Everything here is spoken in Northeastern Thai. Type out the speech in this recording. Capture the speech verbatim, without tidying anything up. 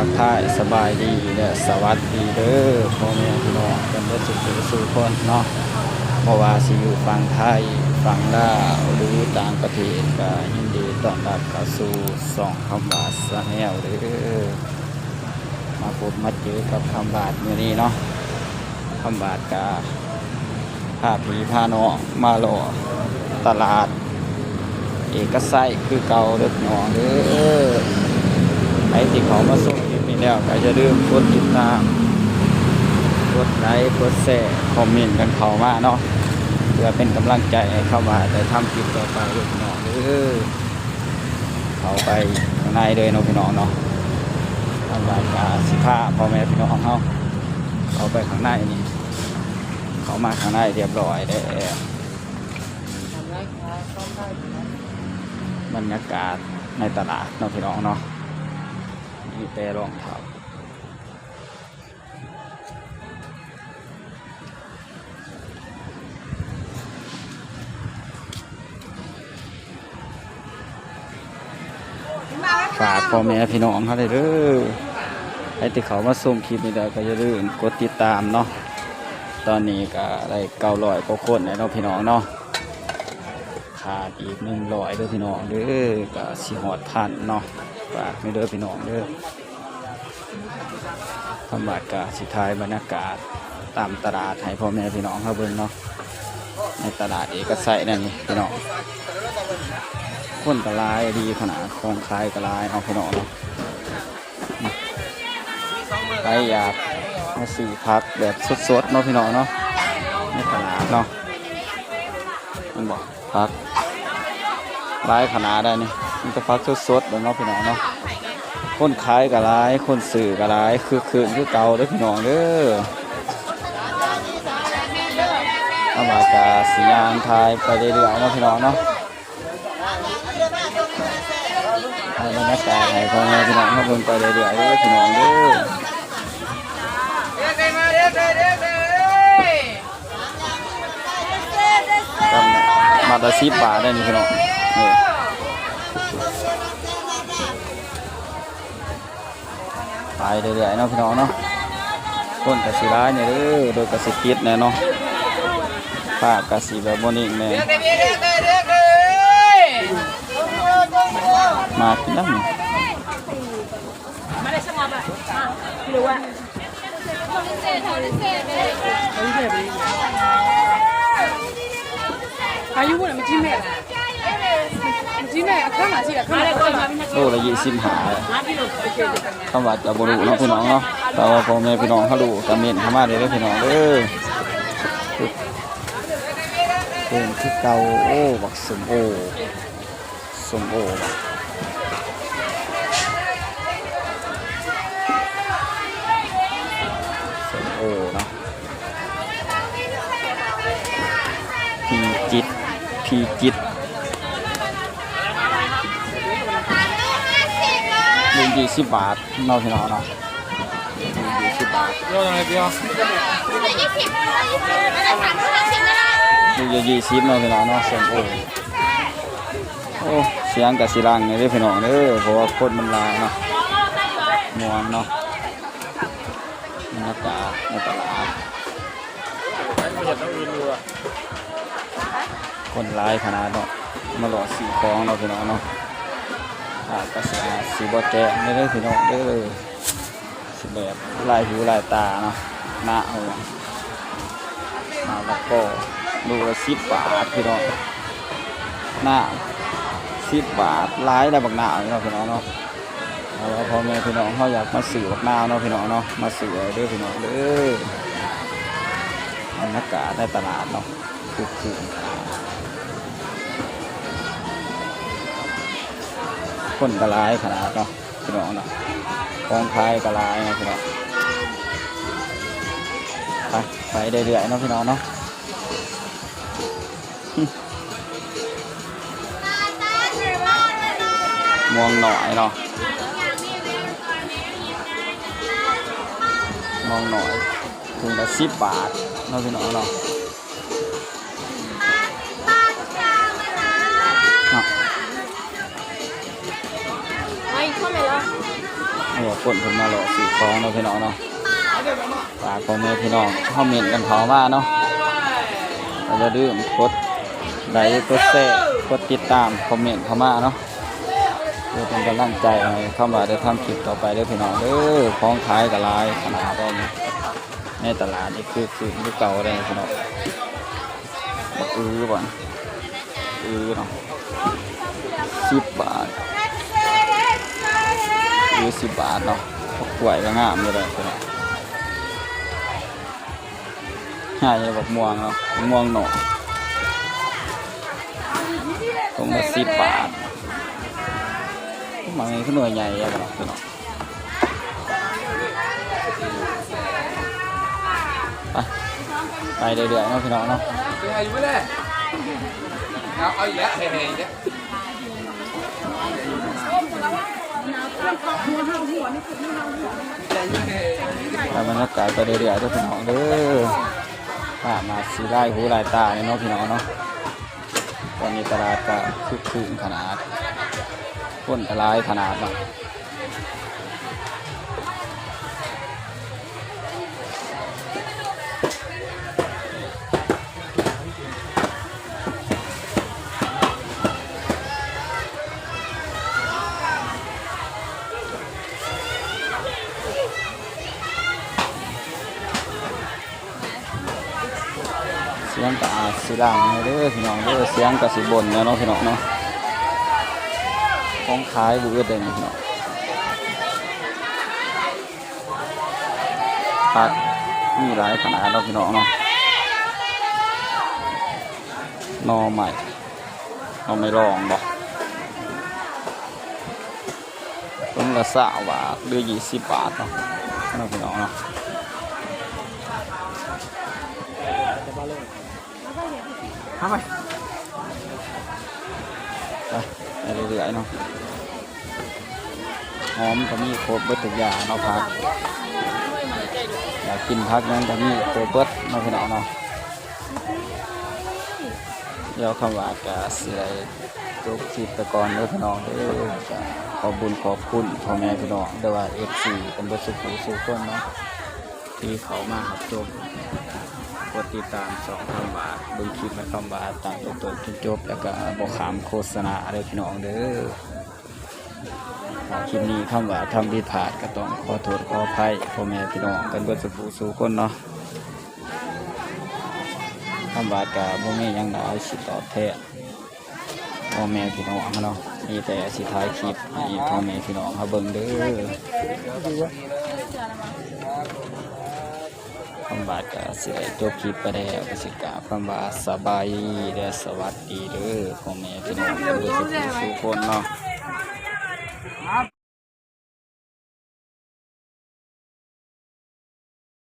ทักทายสบายดีและสวัสดีเด้อพ่อแม่พี่น้องกันเบิดสู่ผู้สู่คนเนาะ เพราะว่าสิอยู่ฝั่งไทย ฝั่งลาว หรือต่างประเทศ ก็ยินดีต้อนรับเข้าสู่ช่องคำบาดชาแนลเด้อ มาพบมาเจอกับคำบาดมื้อนี้เนาะ คำบาดก็ พาพี่พาน้องมาเลาะตลาดเอกชัยคือเก่าเด้อพี่น้องเด้อ ใครที่เขามาชมคลิปนี้แล้วก็อย่าลืมกดติดตาม กดไลค์ กดแชร์ คอมเมนต์กันเข้ามาเนาะ เพื่อเป็นกำลังใจให้คำบาดได้ทำคลิปต่อไปเด้อพี่น้องเด้อ เข้าไปข้างในเลยเนาะพี่น้องเนาะ คำบาดก็สิพาพ่อแม่พี่น้องเฮาเข้าไปข้างในนี่ เข้ามาข้างในเรียบร้อยแล้ว บรรยากาศในตลาดเนาะพี่น้องเนาะ มีแต่รองเท้า ฝากพ่อแม่พี่น้องเฮาเด้อ ใครที่เขามาชมคลิปนี้แล้วก็อย่าลืมกดติดตามเนาะ ตอนนี้ก็ได้เก้าร้อยกว่าคนแล้วเนาะพี่น้องเนาะ ขาดอีกหนึ่งร้อยเด้อพี่น้องเด้อ ก็สิฮอดพันเนาะ ฝากไว้เด้อพี่น้องเด้อ คำบาดก็สิถ่ายบรรยากาศตามตลาดให้พ่อแม่พี่น้องเฮาเบิ่งเนาะ ในตลาดเอกชัยนั่นนี่พี่น้อง คนก็หลายดีขนาด ของขายก็หลายเนาะพี่น้องเนาะ ใครอยากมาซื้อผักแบบสดๆเนาะพี่น้องเนาะ ในตลาดเนาะ มันบอก ผักหลายขนาดได้นี่ มีแต่ผักสดๆเลยเนาะพี่น้องเนาะ คนขายก็หลาย คนซื้อก็หลาย คึกคืนคือเก่าเด้อพี่น้องเด้อ คำบาดก็สิย่างถ่ายไปเรื่อยๆเนาะพี่น้องเนาะ เอาบรรยากาศให้พ่อแม่พี่น้องเฮาเบิ่งไปเรื่อยๆเด้อพี่น้องเด้อ มัดละสิบบาทได้นี่พี่น้อง เออ ไปเรื่อยๆเนาะพี่น้องเนาะ คนก็สิหลายเนี่ยเด้อ รถก็สิติดแน่เนาะ ภาพก็สิแบบบ่นิ่งแน่ มากินน้ำ อายุพูดไม่จริงแม่ไม่จริงแม่ข้างหลังสิข้างหลัง โลละยี่สิบห้า คำว่าจะบ่รู้เนาะพี่น้องเนาะ แต่ว่าพ่อแม่พี่น้องเขารู้ก็เม้นเข้ามาเด้อพี่น้องเด้อ เพิ่มคือเก่า โอ้ บักส้มโอ ส้มโอบ่ ส้มโอเนาะ พีจิต พีจิต ลูกยี่สิบบาทเนาะพี่น้องเนาะ ลูกยี่สิบบาท โลเท่าไหร่เดียว ลูกละยี่สิบเนาะพี่น้องเนาะ ส้มโอ โอ้ เสียงกะสิรังเลยเด้อพี่น้องเด้อ เพราะว่าคนมันหลายเนาะ ม่วนเนาะ บรรยากาศในตลาด คนหลายขนาดเนาะ มาเลาะซื้อของเนาะพี่น้องเนาะ อาจจะสิบ่แจ้งเด้อพี่น้องเด้อ สิแบบลายหูลายตาเนาะ หน้าเอาหยัง หมากละกอ ลูกละสิบบาทพี่น้อง หน้าสิบบาท หลายได้บักหน้าเนาะพี่น้องเนาะ เอาละพ่อแม่พี่น้องเฮาอยากมาซื้อบักหน้าเนาะพี่น้องเนาะ มาซื้อเอาเด้อพี่น้องเด้อ บรรยากาศในตลาดเนาะ คึกคืน คนก็หลายขนาดเนาะ พี่น้องเนาะ ของขายก็หลายเนาะพี่น้อง ไป ไปเรื่อยๆเนาะพี่น้องเนาะ ม่วงน้อยเนาะ ม่วงน้อย ถุงละสิบบาทเนาะพี่น้องเนาะ เนาะ Ay, cómelo. หัวคนเพิ่นมาเลาะซื้อของเนาะพี่น้องเนาะ ฝากพ่อแม่พี่น้องคอมเมนต์กันเข้ามาเนาะ ก็อย่าลืมกดไลค์กดแชร์กดติดตามคอมเมนต์เข้ามาเนาะ เพื่อเป็นกำลังใจให้คำว่าได้ทำคลิปต่อไปเด้อพี่น้องเด้อ ของขายก็หลายขนาดนี้ ในตลาดนี่คือคือคือเก่าได้พี่น้อง บักอื้อบ่อน อื้อเนาะ สิบบาท อื้อสิบบาทเนาะ บักกล้วยก็งามอยู่เลยพี่น้อง หาอยู่บักม่วงเนาะ บักม่วงหน่อ ถุงละสิบบาท มันคือหน่วยใหญ่อะพี่น้อง ไป ไปเรื่อยๆเนาะพี่น้องเนาะ เอาเอาอีกแล้ว เฮ้ยๆอีกแล้ว ไปบรรยากาศไปเรื่อยๆเด้อพี่น้องเด้อ พามาสิหลายหูหลายตาเนี่ยเนาะพี่น้องเนาะ ตอนนี้ตลาดก็คึกคืนขนาด คนก็หลายขนาดเนาะ เสียงก็อาจสิดังแหน่เด้อพี่น้องเด้อ เสียงก็สิบ่นแหน่เนาะพี่น้องเนาะ ของขายบ่อึดเลยนี่พี่น้อง ผักมีหลายขนาดเนาะพี่น้องเนาะ หน่อไม้ หน่อไม้ดองบ่ ถุงละซาวบาท หรือยี่สิบบาทเนาะ เนาะพี่น้องเนาะ ทำไม ไป ไปเรื่อยๆเนาะ หอมก็มีครบเบิดทุกอย่างเนาะ ผัก อยากกินผักหยังก็มีครบเบิดเนาะพี่น้องเนาะ เดี๋ยวคำว่าก็สิได้จบคลิปไปก่อนเด้อพี่น้องเด้อ ก็ขอบบุญขอบคุณพ่อแม่พี่น้อง หรือว่า เอฟซี กันเบิดสุขสู่คนเนาะ ที่เข้ามารับชม กดติดตามช่องคำว่า เบิ่งคลิปให้คำว่าตั้งแต่ต้นจนจบ แล้วก็บ่ข้ามโฆษณาเด้อพี่น้องเด้อ คลิปนี้คำว่าทำผิดพลาดก็ต้องขอโทษขออภัยพ่อแม่พี่น้องกันเบิดสุขสู่คนเนาะ คำว่าก็บ่มีหยังหลายสิตอบแทนพ่อแม่พี่น้องเนาะ มีแต่สิถ่ายคลิปให้พ่อแม่พี่น้องเฮาเบิ่งเด้อ คำว่าก็สิได้จบคลิปไปแล้ว ก็สิกล่าวคำว่าสบายดีและสวัสดีเด้อพ่อแม่พี่น้องกันเบิดสุขสู่คนเนาะ